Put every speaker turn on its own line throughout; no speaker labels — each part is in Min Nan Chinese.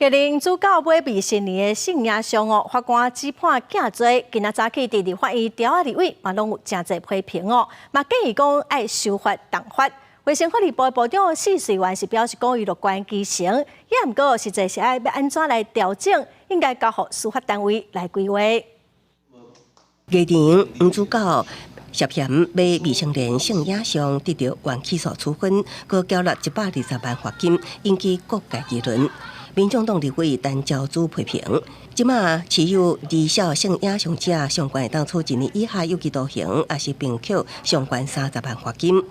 藝人主教買未成年的性影像哦，法官只判鏡罪。今仔早起佇立法院朝仔立委嘛攏有誠濟批評哦，嘛建議講愛修法重罰。衛生福利部部長許瑞元是表示講伊樂觀其成，也毋過實際是愛欲按怎來調整，應該交予司法單位來規劃。
藝人黃子佼涉嫌買未成年性影像，得著緩起訴處分，閣繳納120萬罰金，引起各界議論。民眾黨立委陳昭姿批評，這馬持有兒少性影像者，上懸會當處一年以下有期徒刑，抑是併扣上懸30萬罰金。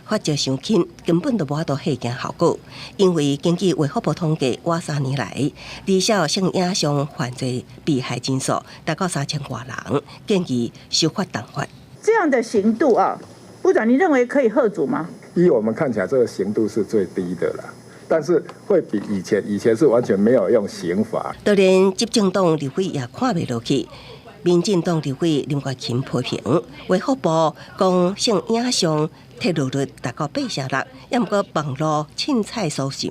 罰則傷輕，根本就無法度嚇驚效果。因為根據衛福部統計，倚3年來，兒少性影像犯罪被害人數達到3000外人，建議修法重罰。
這樣的刑度啊，部長，你認為可以嚇阻嗎？
依我們看起來，這個刑度是最低的了。但是會比以前，以前是完全沒有用刑罰。
就連執政黨立委也看袂落去，民進黨立委林國琴批評，衛福部講性影像揭露率達到8成6，也毋過網路凊彩搜尋，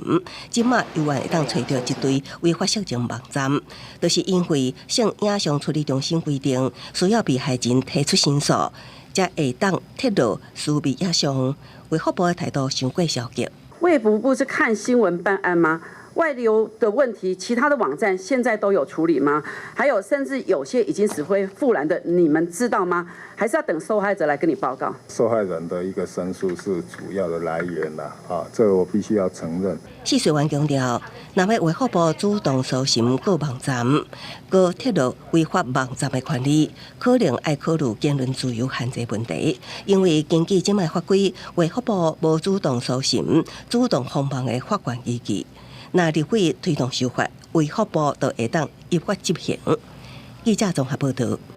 這馬猶原會當揣著一堆違法色情網站，就是因為性影像處理中心規定，需要被害人提出申訴，才會當揭露私密影像。衛福部的態度傷過消極。
衛福部是看新聞辦案嗎？外流的問題，其他的網站現在都有處理嗎？還有，甚至有些已經死灰復燃的，你們知道嗎？還是要等受害者來跟你報告？
受害人的一個申訴是主要的來源啦，啊，這個我必須要承認。
許瑞元強調，若欲衛福部主動搜尋各網站，閣揭露違法網站的權利，可能愛考慮言論自由限制問題，因為根據這擺法規，衛福部無主動搜尋、主動封網的法權依據。若立法推動修法，衛福部就會當依法執行。記者綜合報道。